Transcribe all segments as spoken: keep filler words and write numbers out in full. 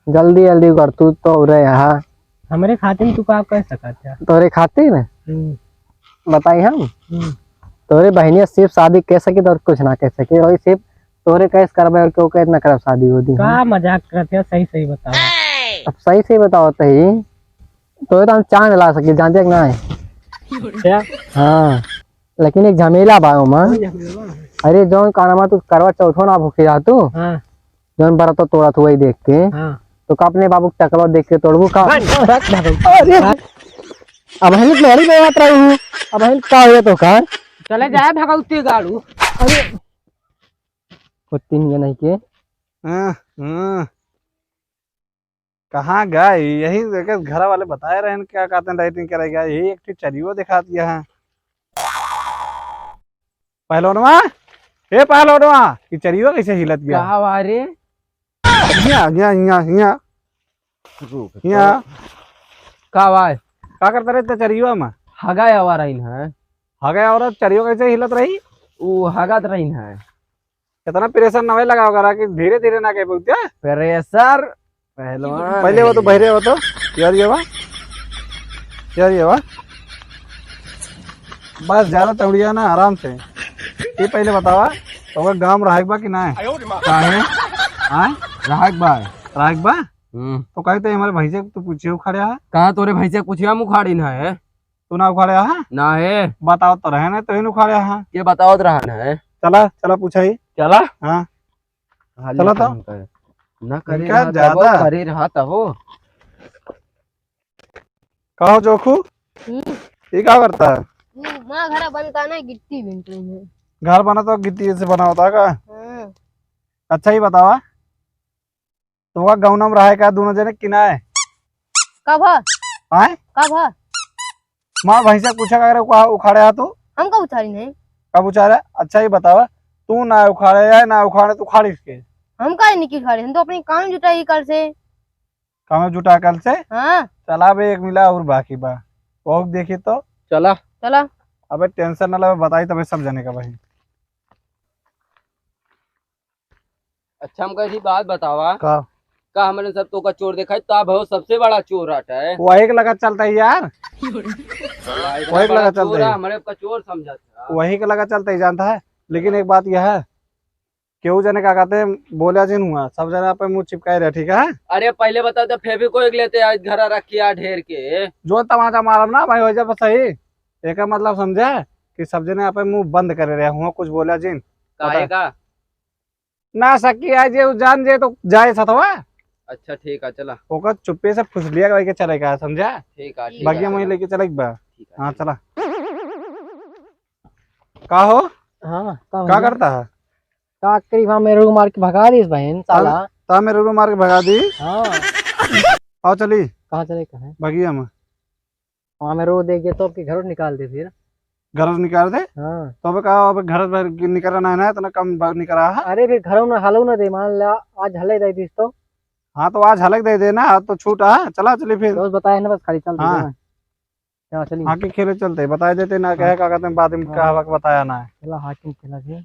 जल्दी जल्दी कर, तू तो रहे यहाँ। हमरे खातिर तू का कर सकत है? तोरे खातिर? हम्म। बताई हम? हम्म। तोरे बहिनिया सिर्फ शादी कह सकी तो और कुछ ना कह सकी, और सिर्फ तोरे कैसे करबे और क्यों कैसे ना करब शादी होती है? का मजाक करत है? सही सही बताओ। अब सही सही बताओ तो ही, तोरे तो हम चांद ला सकी, जानते कि ना है? क्या? हाँ, लेकिन एक झमेला बा ओमा। कोई झमेला है? अरे जौन का नाम है, तू करवा चौथो ना भूखी रहा तू। हाँ। जौन बरत तोड़त हुआ ही देख के। हाँ। तो का अपने बाबू के टकलवा देख के तोड़बू का? बस, बस, बस। अरे, अब हम मेरी में बात रही हूँ। अब हम का हो तो का? चले जाए भगवती गाड़ू। अरे, कुत्ती नहीं है नहीं के। हाँ, हाँ। कहाँ गई? यही देखे घरा वाले बताए रहे हैं, क्या कहते हैं, लाइटिंग करेगा, यही एक ठे चरियो दिखा दिया है। पहलवानवा, ए पहलवानवा, ई चरियो कैसे हिलत गया? का बा रे? हिया, हिया, हिया, हिया। रुक, हिया। का बा? का करता रहे ते चरियो में? हगा आवा रही है। हगा आवा रहा, चरियो कैसे हिलत रही? वो हगात रही है। इतना प्रेशर ना लगाओ करा कि धीरे धीरे ना कह पहुंचे। प्रेशर पहलवान पहले वो तो है। बहरे हो तो यार ये वा, यार ये वा। बस ज्यादा तौड़िया ना, आराम से। ये पहले बतावा, तो गांव में रहाक बा कि ना? काहे? हाँ, रहाक बा। रहाक बा? हम्म। तो कहते हमारे भैंसे को तो पूछे उखाड़े है। कहाँ तोरे भैंसे पूछे हम उखाड़ी ना है? तू ना उखाड़े हा? ना है। बताओ तो रहे ना, तो ही उखाड़े हा। ये बताओ तो रहा ना है। चला, चला पूछा ही। चला। हाँ। हाँ, चला ले तो। काम कर। ना करे इनका रहा ज्यादा। तबो, करे रहा तबो। कहो जोखू, हम्म। ये का करता है? वो माँ घर बनता ना, गिट्टी बिनते हैं। घर बना तो गिट्टी से बना होता का? हाँ। अच्छा ही बतावा, तोका गौना में रहे का दोनों जने कि ना है? कब है? आय? कब है? माँ भैंसा पूछा का करे उखा-, उखाड़े हा तू? हम कब उछारी नहीं? कब उछारे? अच्छा ही बतावा, तू ना उखाड़े या ना उखाड़े, तू उखाड़िस के? हम काहे नहीं उखाड़े? हम तो अपनी काम जुटाई कल से। काम जुटा कल से? हाँ। चला बे, एक मिला और बाकी बा, वो देखी तो। चला। चला। अबे टेंशन ना ले, बताई तबे सब जने का भाई। अच्छा, हमका एक बात बतावा। का? का हमरे सब तोका चोर देखाई? तो आप हो सबसे बड़ा चोर हटा है। वही के लगा चलता है यार। वाह, इतना वही के बड़ा लगा चोर चलता है। है, हमरे का चोर समझत है। वही के लगा चलता है, जानता है। लेकिन एक बात यह है, केहू जने का कहते हैं, बोला जिन हुआ, सब जने पे मुंह चिपकाए रहे, ठीक है? अरे पहले बताओ तो फेविक्विक लेते आज घर रख के आ ढेर के। जो तमाचा मारब ना भाई, हो जाए सही। एका मतलब समझा कि सब जने आपे मुंह बंद करे रहे हुआ, कुछ बोला जिन। काहे पता का? ना सकी आए जे उ जान जे तो जाए सथवा। अच्छा ठीक है, चला। ओकर चुप्पे से फुसलिया के लेके चले का, समझा? ठीक है, ठीक है, बगिया में चला। लेके चले एक बार। ठीक है, हाँ, ठीक। चला। का हो? हाँ, का का भैया? करता है? का करी, वहाँ मेरे को मार के भगा दी इस बहन, साला। ता मेरे को मार के भगा दी? हाँ। आओ चली। कहाँ चले, कहाँ है? बगिया में। वहाँ में रो देख गया तो आपके घरों निकाल दे फिर। घरों निकाल दे? हाँ। तो अब का, अब घर भर के निकलना है ना, इतना कम बार निकला है। अरे फिर घरों ना हलो ना दे, मान ला आज हले दे दिस तो। हाँ तो आज हलक दे देना, आज तो छूट है, चला चली फिर। दोस्त बताए ना बस खाली चल हाँ। देना। चला चली। हाँ कि खेले चलते, बताए देते ना, हाँ। कहे का कहते हैं, बाद में हाँ। कहा बताया ना है। चला हाँ कि खेला फिर।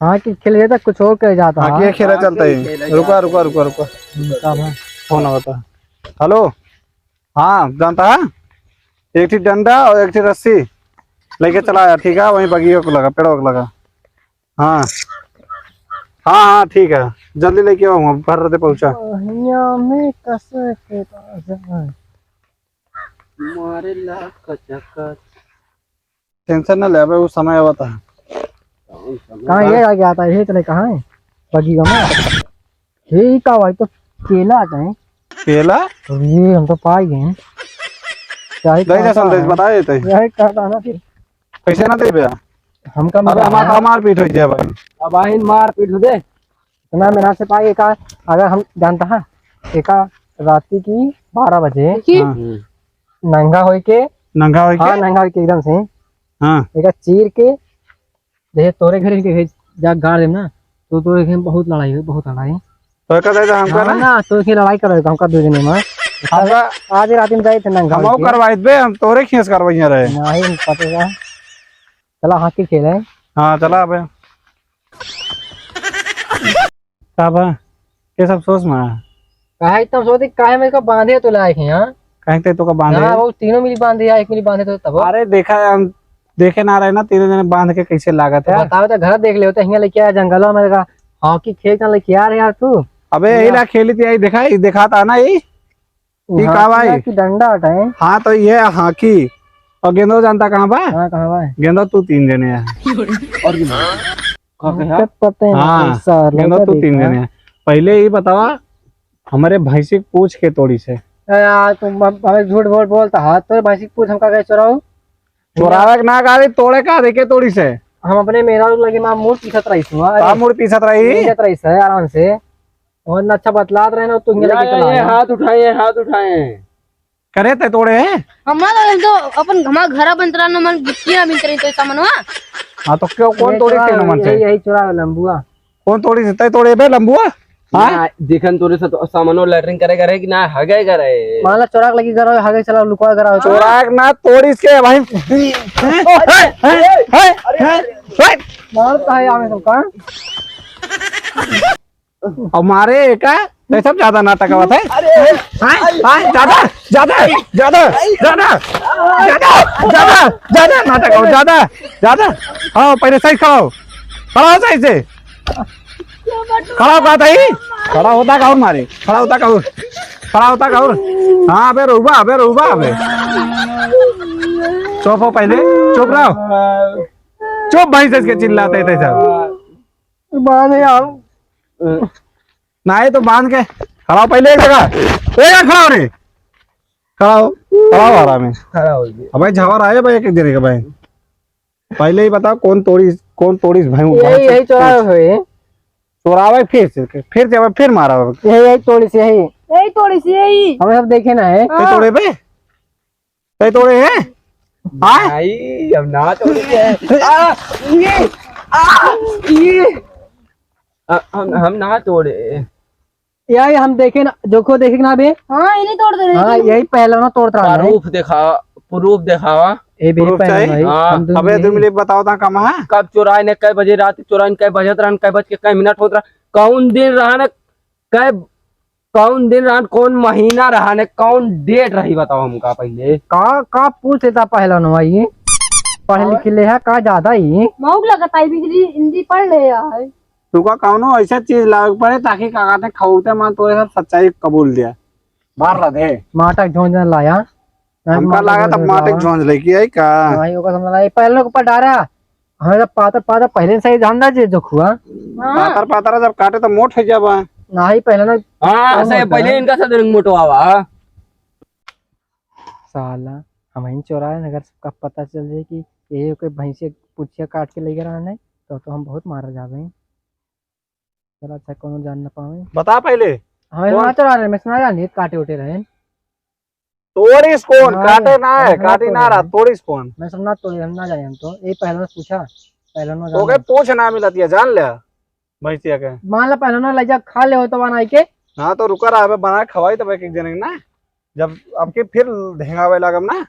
हाँ कि खेल जाता, कुछ और कह जाता हाँ, है। कि खेला हाँ, चलता खेल, है। खेला रुका, जाता रुका, है। रुका, रुका। हम्म, का भाई? फोन आवता। हेलो, हाँ, जानता है? एक ठी डंडा और एक ठी रस्सी लेके चला आया, ठीक है? वहीं बगिया को लगा, पेड़वा को लगा। हाँ। हाँ, हाँ, ठीक है। जल्दी लेके आऊँगा, भर दे पहुँचा। बहिया में कस के राजा। मारे ला कचकच। टेंशन ना ले, अबे वो समय आवता है। कहाँ ये आगे आता है? ये चले कहाँ है? बगी का मार। ये ही का भाई तो केला आता है। केला? अरे हम तो पाई गए। क्या ही दे दे संदेश, बता देते हैं। यही कहता ना फिर। कैसे ना देबे? हमका अबे मार। हमार, हमार पीठ हो जाए भाई। अब आइन मार पीठ हो दे। इतना मेहनत से पाई एका, अगर हम जानता है, एका राती की बारह बजे देखी? हाँ। हम्म। नंगा होई के, नंगा होई के? हाँ, नंगा होई के एकदम से। हाँ। एका चीर के, जैसे तोरे घर के जा गाड़ देम ना, तो तोरे घर में बहुत लड़ाई होई, बहुत लड़ाई। तो एका दे दे हमका ना, ना। ना, तो एके लड़ाई कर हमका दो दिन में। हमका आज रात में जाए थे नंगा हमहू होई के। करवाइत बे, हम तोरे खेस करवाइया रहे। नहीं, पता है। चला, हाँकी खेले। हाँ, चला अबे। का बा? के सब सोच में है? काहे इतना सोचते, काहे मेरे को बांधे तो लायक है यहाँ? काहे ते तो का बांधे? हाँ, वो तीनों मिली बांधे या एक मिली बांधे तो तब। अरे देखा, हम देखे ना रहे ना, तीनों जने बांध के कैसे लागत है। बताओ तो, घर देख ले होते, हियाँ लेके आया जंगल में, का हॉकी खेल का लेके आ रहे यार तू। अबे यही ना खेली थी, यही देखा, यही देखा था ना, यही। ये का भाई? हॉकी की डंडा हटा है। हाँ, तो ये हॉकी। और गेंदो जानता कहाँ बा? हाँ, कहाँ बा? गेंदो तू तीन जने हैं। और की बात? का कहा? हमके पता है ना, हाँ, कैसा गेंदो लड़का तू तीन देखा। जने हैं। पहले ये बतावा, हमारे भैंसी के पूछ के तोड़ी से। ए यार, तुम हम-, हमें झूठ बोल बोलता है, तो भैंसी के पूछ हम का कैसे चोराऊ? चोरावे के ना गाड़ी तोड़े का देखे तोड़ी से। हम अपने मेहरारू लगे माँ मूड़ पीसत रही थी, का अरे, मूड़ पीसत रही? पीसत रही से आराम से। और ना अच्छा बतलात रहे ना, तू हिंगे ना, लेके ये चला आया। हाथ उठाए, हाथ उठाए। करे ते तोड़े है? हमारा तो अपन हमारा घर बनत रहा ना, मन गिट्टियां बिनत रही तो सामानवा। हाँ, तो क्यों, कौन ये तोड़ी चुरा, के ना मन से? यही, यही चुरा लंबुआ। कौन तोड़ी से? तय तोड़े बे लंबुआ? हाँ? ना, देखन तोरे से तो सामानो लेटरिन करे करे कि ना हगे करे? माला चोराक लगी करे, हगे चला लुकवा करे। चोराक ना तोड़ी इसके भाई। हैं? हैं? हैं? हैं? हैं? मारता है आवे सबका। और मारे का, तो सब ज्यादा नाटक आवत है। अरे, हाँ, हाँ, ज्यादा, ज्यादा, ज्यादा, ज्यादा, ज्यादा, ज्यादा, ज्यादा नाटक हो, ज्यादा, ज्यादा। हाँ, पहले सही खड़ा हो, खड़ा हो सही से, खड़ा हो, कहा था ही, खड़ा होता का और मारे, खड़ा होता का और, खड़ा होता का और। हाँ, अबे रोबा, अबे रोबा, अबे चुप हो पहले, चुप रहो, चुप भाई से इसके चिल्लाते थे सब। बांध यार। नाहीं तो बांध के खड़ा हो पहले एक जगह। ए, खड़ा हो रे। खड़ा हो, खड़ा हो आराम से। खड़ा हो गया। अबे झावर आए भाई एक एक जने के भाई। पहले ही बताओ कौन तोड़ी, कौन तोड़ी भाई वो यही, बहुत यही चोरावे हुए। चोरावे फिर से, फिर से, अबे फिर मारा। यही, यही तोड़ी से यही। यही तोड़ी से यही। हमें सब देखे ना है। ये हाँ। तोड़े पे? तय तोड़े हैं? हाँ? भाई, हम ना तोड़े हैं। आ, ये, आ, ये। आ, हम, हम ना तोड़े। यार, हम देखे ना, जोखो देखे ना बे। हाँ, ये नहीं तोड़ दे रहे हाँ, थे। यही पहलवान तोड़त रहा है। Proof देखा, proof देखावा। ए बे, proof पहलवान चाहिए? भाई, हाँ। हम दोनों अबे, यही तुम लोग बताओ ता कम है? कब चुराए ने, कै बजे रात चुराए ने, कै बजत रहन, कै बज के कै मिनट होत रहा, कौन दिन रहा ने, कै कौन दिन रहन, कौन महीना रहन, कौन date रही, बताओ हमका पहले। का, का पूछ लेता पहलवान भाई? पढ़े और? लिखे ले है का ज्यादा ही? मौक लगता है, बिजली हिंदी पढ़ ले यार। तुका कौनो ऐसा चीज लावे के पड़े ताकि का कहते खौते मान तोरे सब सच्चाई कबूल दिया। मार रहा दे। माटक झोंझ न लाया। हमका माटक लागत झोंझ अब माटक लावा। झोंझ लेके आई का? नहीं, ओकर समझ लाई। पहले के ऊपर डारा। हमें जब पातर पातर पहले से ही जानता जे जोखुआ। हाँ। पातर पातर जब काटे तो मोट हो जाबा। नहीं, पहले ना हाँ, कम से होता पहले है। इनका से रंग मोटवावा। साला, हम ही चोराए, अगर सबका पता चल जाए कि ये कोई भैंसे पुछिया काट के ले गया रहने, तो, तो हम बहुत मारा जाबे। चला, अच्छा, कोनो जान ना पावे। बता पहले। हमें कौन? ना चोरा रहे, मैं सुना जान, ये काटे उठे रहे। तोड़िस कौन? हाँ, काटे ना है, हाँ, काटी ना रहा, तोड़िस कौन? मैं सब ना तोड़े, हम ना जाने हम तो। ये पहलवान से पूछा, पहलवान तो के जाने। पूछ ना मिलत ये, जान ले भैंसिया के। मान ला पहलवान ले जा, खा ले हो तो बनाई के। हाँ, तो रुका रहा, अबे बना के खवाई तब एक एक जने के ना। जब आपके फिर धेंगावे लागम ना,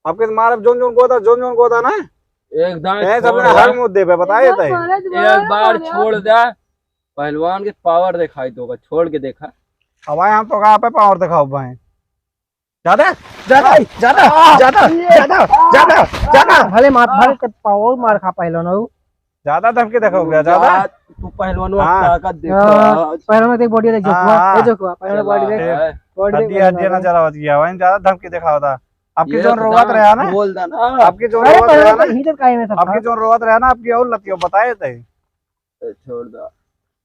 आपके मारब जोन जोन गोदा, जोन जोन गोदा ना। एकदम ए, सब छोड़ ना दे। हर मुद्दे पे बताए एकदम तय। मारे, मारे, एक बार मारे। छोड़ दे, पहलवान के power दिखाई दोगा, छोड़ के देखा। अब आए हम तो कहाँ पे power दिखाओ भाई? ज्यादा, ज्यादा, ज्यादा, ज्यादा, ज्यादा, ज्यादा, ज्यादा। भले मार, भले ते पाओ मार खा पहलवान हो। ज्यादा धमकी देखो क्या, ज्यादा? जा, तू पहलवान हो, हाँ। ताकत देखो। हाँ, पहलवान देख body देख, हाँ, जोखुआ, हाँ। ये जोखुआ, पहलवान चला body देख, है। Body देख हड्डी, हड्डी पहलवान ना हो। जरा बच गया, वहीं ज्यादा धमकी दिखाओ था। आपकी एकदम जोन रोवत रहा ना? बोल दा ना। आपकी जोन अरे रोवत पहलवान रहा तो ना? हीटर काहे में सब आपकी था? जोन रोवत रहा ना, आपकी और लतियो बताए थे। ए, छोड़ दा।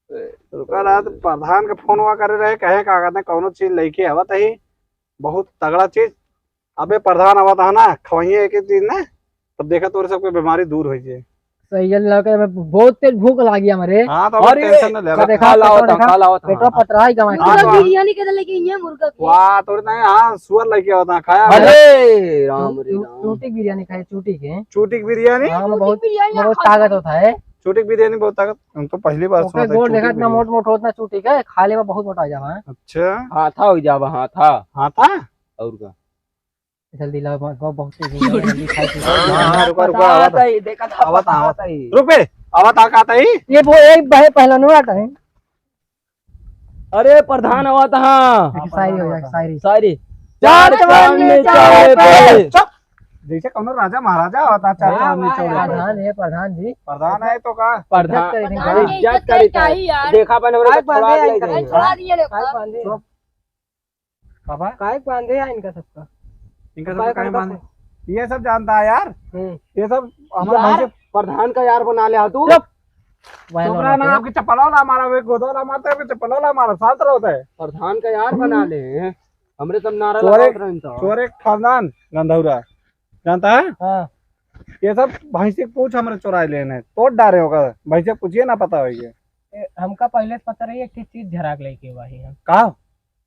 ए, रुका रहा, तो प्रधान के फोन हुआ करे रहे, कहे का कहते हैं, कौनो चीज लेके आवत ही, बहुत तगड़ा चीज। अबे प्रधान आवत है ना, खवाइए एक एक चीज ना, तब देखा तोरे सबके बीमारी दूर हो जाए। सही है, लगा के बहुत तेज भूख लागी हमारे। हाँ, तो अबे अरे, tension न ले, तो देखा, खा लाओ, पेटवा तो देखा, खा लाओ, तो पेटवा हाँ। पतरा ही गवा हाँ, तो बिरयानी के लेके ये मुर्गा के। वाह, तोरे ताई, हाँ, सुअर लेके आवत है, खाया अरे, हमने। राम रे चू-, राम। चूटी की बिरयानी खाए, चूटी के। चूटी की बिरयानी? हाँ, चूटी बहुत, बिरयानी बहुत खा ताकत जाए। होता है। चूटी की बिरयानी बहुत ताकत, हम तो पहली बार ओके, सुना था गोल चूटी देखा, इतना बिरयानी। मोट मोट होता चूटी के, खा लेवा बहुत मोटा हो जावा है। अच्छा। हाथा हो जावा, हाथा। हाथा? और का? जल्दी लाओ, बहुत, बहुत, बहुत तेज हो गया, जल्दी खाई, खाई। हाँ, हाँ, रुका, रुका, पता आवत है। आता ही, देखा था, आवत, पता आवत। आता ही। रुक बे, आवत आ, का आता ही? ये वो एक भाई पहलवान हुआ था। अरे प्रधान आवत हा। देखी, शायरी हो जाए, शायरी। शायरी। चार चांदनी चौड़े पे। चुप। जैसे कौनो राजा महाराजा होता, चार हाँ, चांदनी भाई, चौड़े पे। प्रधान है, प्रधान जी। प्रधान है तो का? प्रधान। इज्जत करी थी। प्रधान की इज्जत करी थी। देखा बने, काहे छोड़ा दिए इनका? छोड़ा दिए लोग। काहे बांधे? चुप। बाबा? काहे बांधे है इनका सबका? इनका सबका काहे बांधे? ये सब जानता है यार। हम्म। ये सब हमारे यार, भाई से प्रधान का यार बना ले तू। चुप। चुप रहा ना, आपके चप्पल वाला मारा, वे गोदा वाला मारता है, आपके चप्पल वाला मारा, शांत रहो तय। प्रधान का यार बना ले हैं। हमरे सब नारा चोरे, लगावत रहन तो। चोरे खानदान गंधौरा, जानता है? हाँ। ये सब भैंसी के पूछ हमरे चोराए लेन है, तोड़ डारे होगा, भैंसी के पूछिए ना पता होइए। ए, हमका पहले से पता रही, एक ठे चीज झराक लेके हुआ ही हम। का?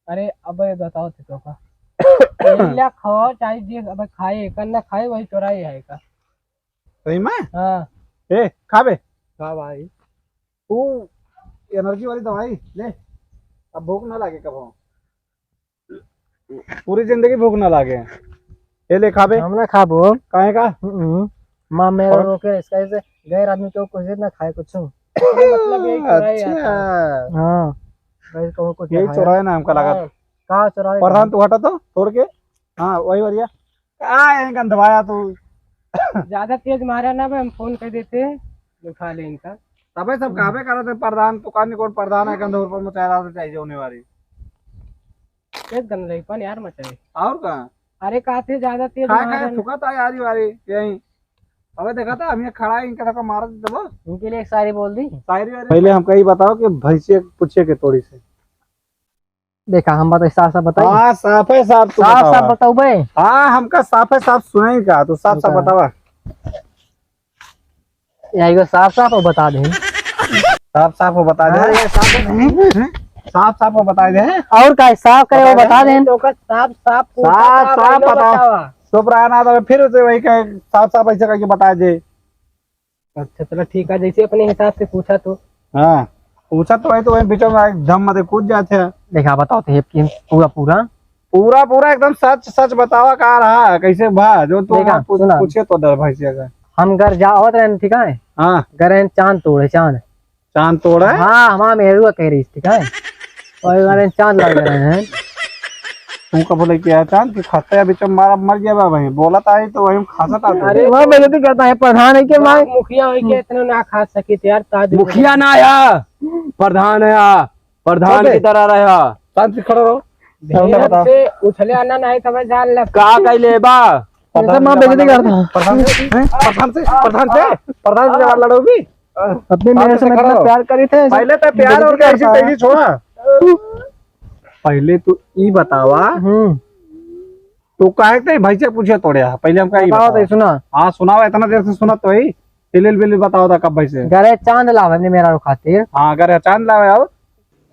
अरे, अब ये बताओ थे तो का? केला खाओ, चाहे जे अब खाए, कर ना खाए, वही चोराए है का? सही में? हाँ। ए, खा बे। का भाई? तू एनर्जी वाली दवाई ले, अब भूख ना लागे कबो। पूरी जिंदगी भूख ना लागे। ये ले खा बे। हम ना खाबो। काहे का? हम्म। माँ मेरा और? रोके, इसका ऐसे गैर आदमी को कुछ ना खाए कुछ। मतलब यही चुराए अच्छा। आता है। हाँ। गैर को कुछ यही खाया। चुराए ना हमका लगा। हाँ। का चुराए प्रधान, का? तू हटा तो, छोड़ के। हाँ, वही बढ़िया। का है गंधवाया तू? ज्यादा तेज मारा ना बे, हम फोन कर देते, उठा ले इनका। तबे सब कहबे करत है, प्रधान, तू का नहीं कौन प्रधान है, गंधौर पर मचाया रहा था, चाहिए होने वाली। तेज गंधलेपन यार मचाए। और का? अरे, का थे ज्यादा तेज खाए, मारा खाए ना। थुका था यारी वारी, यही। अबे देखा था, हम ये खड़ा है, इनके सबका मारत दबो। इनके लिए एक शायरी बोल दी। शायरी वारी। पहले हमका ये बताओ कि भैंसिया पूछे के तोड़ी से। देखा, हम बताई, साफ साफ बताई। हाँ, साफे साफ तू साफ बतावा। साफ बताऊ बे। हाँ, हमका साफे साफ सुनाई का, तू साफ साफ बतावा। बतावा। यही को साफ साफ वो बता दे। साफ साफ वो बता दे। हाँ, ये साफ नहीं। साफ साफ वो बता दे। और का साफ करे वो बता दे। तो का साफ साफ पूछा साफ था, साफ भाई, बताओ। बतावा। चुप रहा ना, तो फिर उसे वही कहे, साफ साफ ऐसे करके बता दे। अच्छा, चला ठीक है, जैसे अपने हिसाब से पूछा तो। हाँ, पूछा तो है, तो वही बीच में एकदम मत कूद जाते हैं। देखा, बताओ तो, ये कि पूरा, पूरा? पूरा, पूरा एकदम सच, सच बतावा का रहा, कैसे भा, जो तू देखा, पूछ-, सुना। पूछे तो डर भाई से अगर। हम घर जा आवत रहन, ठीक है? हाँ। घर रहन चांद तोड़े, चांद। चांद तोड़े? हाँ, हमारा मेहरुआ कह रही, ठीक है? और हमारे चांद लग रहे हैं। तू का बोले कि यार चांद की खाता है, अभी तो मारा मर गया बा भाई, बोला था ही तो वही खासा था। अरे वहाँ बेइज्जती करता है, प्रधान है के माँ माँ? मुखिया होई के इतना ना खा सकी थे यार, ताज मुखिया ना आया, प्रधान है, प्रधान की तरह रहा। शांति से खड़ा रहो। ढेर से उछले आना नहीं तो मैं जान लग। का कह ले बा? ऐसे माँ बेइज्जती करता है। प्रधान से, हैं? प्रधान से, प्रधान से, प्रधान से जवाब लड़ोगी? अपने मेरे से इतना प्यार करी थे, पहले तो प्यार और कैसी तेजी छोड़ा। पहले तू ई बतावा, हम्म। तू काहे के भैंसे पूछे तोड़े हा? पहले हमका ई बताओ बतावा। तो सुना। हाँ, सुनावा, इतना देर से सुना तो ही। बिलिल, बिलिल बताओ था कब भैंसे। घरे चांद लावे ने मेरा खातिर। हाँ, घरे चांद लावे आओ।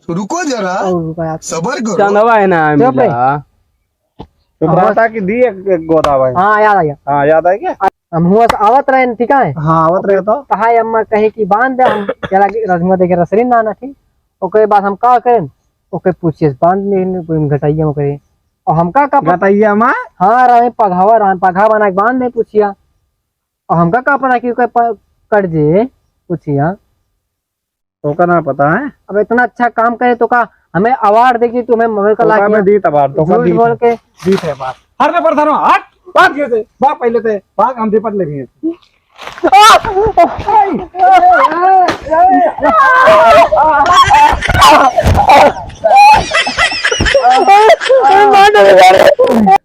रुको जरा, और रुको यार। सबर करो। चांदवा है ना, चुप मिला। रे। तो अब बता कि दी एक, एक गोदा भाई। हाँ, याद आ गया। हाँ, याद आ गया? हम हुआ से आवत रहे, ठीक है? हाँ, आवत रहे तो? कहा अम्मा कहे कि बांध दे, हम चला गए रजमा देखे रसरी ना, ना, ठीक? ओकरे बाद हम का करें? ओके पूछिए, बांध दे, कोई घटाइया में करे। और हमका का पता? घटाइया में? हाँ, रहे पघावा, रहे पघा बना के बांध दे, पूछिया। और हमका का पता कि ओके प-, कट जे, पूछिया। तोका ना पता है? अब इतना अच्छा काम करे तो का हमें अवार्ड देगी, तुम्हें मम्मी का तो का लागी मैं दी तबार, तो का झूठ दी बोल था। के। दी थे बात। हर में प्रधान हो, हट, बात ये थे, बात पहले थे, बात हम दीपक ले भी हैं।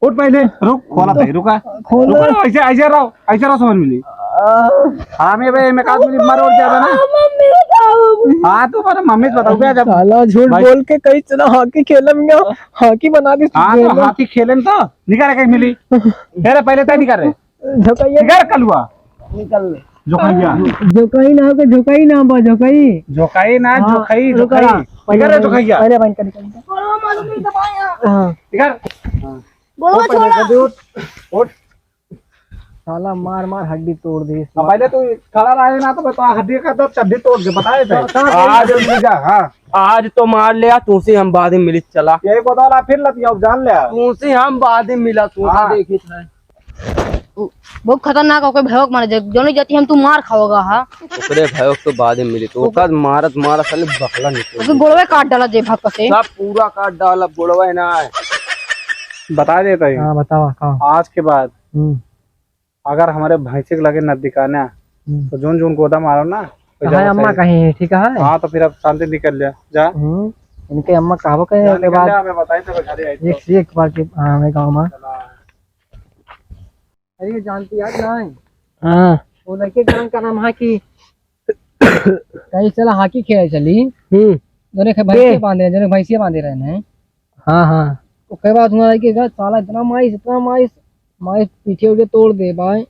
उठ पहले, रुक, खोला भाई, रुका। खोला। रुका, ऐसे, ऐसे रहो। ऐसा ना समझ मिली। हरामी बे, मैं का तुझे मारो और ज्यादा ना। मम्मी बताओ। हाँ, तो मारे मम्मी से बताओ क्या जब साला झूठ भाई बोल के कई इतना हॉकी खेलम गया, हॉकी बना दी हाँ, तो तुझे। हाथी खेले में तो निकाल के मिली। तेरे पहले तय निकाल रहे। झोंकैया। निकाल कलुआ। निकल ले। झोंकैया। झोंकई ना हो के झोंकई ना बा, झोंकई। झोंकई ना, हाँ, झोंकई, रुका झोंकई। ना। पहले निकाल रे बंद, झोंकैया। पहले बंद कर, निकल। हाँ। निकाल। बोलो उठ पहले, छोड़ा। जल्दी उठ। उठ। साला मार मार हड्डी तोड़ दी। अब पहले तू खड़ा रहे ना तो मैं तो हड्डी का तो चड्डी तोड़ के बताए थे। तो, तो, आज मिल जा, हाँ। आज तो मार लिया, तू से हम बाद में मिली चला। यही बताओ ना, फिर लतिया जान ले। तू से हम बाद में मिला, तू हाँ। देखी था। उ, बहुत खतरनाक ओकर भैया के मारे, जौन जाती हम तू मार खाओगा, हाँ। ओकरे भैया के तो बाद में मिली, तो ओकर ओकर मारत मारत साले बकला निकल ओकर गया। गोड़वे काट डाला जे भक्का से। सब पूरा काट डाला, गोड़वा है ना। बता देता हूँ। हाँ, बतावा, का? आज के बाद हम्म। अगर हमारे भैंसी के लगे नजदीक आना, हम्म। तो जोन जोन गोदा मारो ना, तो हाँ, जाओ अम्मा सही। कहीं, ठीक है? हाँ, तो फिर अब शांति निकल लिया, जा। हम्म, इनके अम्मा कहबो कहे जा, के निकल बाद लिया, हमें बताई तो घरे आई तो। एक से एक बार के, हाँ, हमें गाँव में। चला। अरे, जानती यार, नहीं। हाँ। वो लड़के का नाम, का नाम है कि कहीं चला hockey खेले चली। हम्म। जोने के भैंसिया दे। बांधे, जोने भैंसिया बांधे रहे हैं। हाँ, हाँ। ओकरे बाद हुआ कि गा साला इतना माइस, इतना माइस, माइस पीछे उठे तोड़ दे भाई।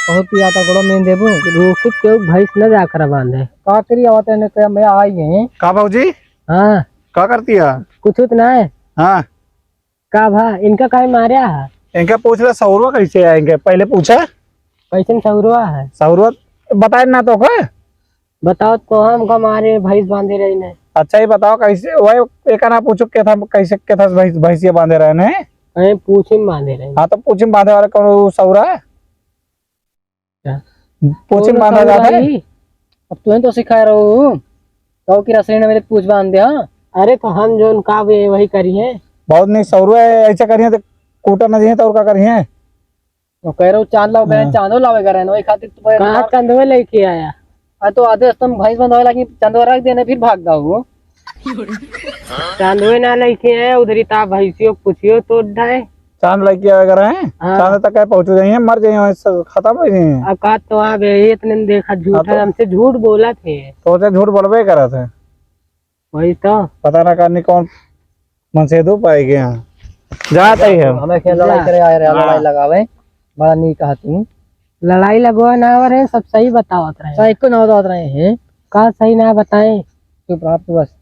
बहुत पियाता, गोड़ा मेन देबो। रोकित के भैंस न जा कर बांधे। का करी, आवत है ने, कह, मैं आई है। का बाबूजी? हाँ। का करती है? कुछ तो ना है। हाँ। का भा, इनका काहे मार्या है? इनका पूछ ले, सौरवा कैसे है इनके? पहले पूछा। कैसन सौरवा है? सौरवा बताए ना तो का? बताओ तो, हमका मारे, भैंस बांधे रही ने। अच्छा, ये बताओ कैसे, वही एक ना पूछो के था, कैसे के था भैंस, भैंसिया बांधे रहे ने? अरे, पूछी में बांधे रहे। हाँ, तो पूछी में बांधे वाला कौन, वो सौरा है? क्या? पूछी में कौन बांधा सौरा जाता है? ही? अब तुम्हें तो सिखाए रहो, कहो कि रसोई में मेरे पूछ बांध दे, हाँ? अरे, तो हम जोन का भी वही करी है। बहुत नहीं, सौरा है, ऐसा करिए तो कूटा ना दिए तो और का करिए? वो कह रहे हो चांद लाओ, बहन हाँ। चांदो लावे करे ना, वही खातिर तो कहाँ चांदवे लेके आया? हाँ, तो आधे तुम भैंस बंधवावे लागी, चांदवा रख देने, फिर भाग जाओ। चांदवे ना लेके आया, उधरी ता भैंसियों पूछियो तो उठाए। चांद लेके आवे करे हैं? हाँ। चांद तक क्या पहुँच जाइए, मर जाइए, वहीं से खत्म हो जाइए। अब का तो आ गए, इतने में देखा झूठा, हाँ, तो हमसे झूठ बोला थे। तो उसे झूठ बोलबे करा थे। वही तो। पता ना कानी कौन मनसेधु पाई गया। जात ही है। हमें खेल लड़ाई जा। करे आए रहे, हाँ। लड़ाई लगावे। बड़ा नीक कहा तू। लड़ाई लगवा ना हो रहे, सब सही बतावत रहे। सही को ना बतावत रहे हैं। का सही ना बताए? चुप रह तू बस।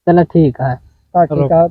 चला ठीक है। का ठीक चलो। है?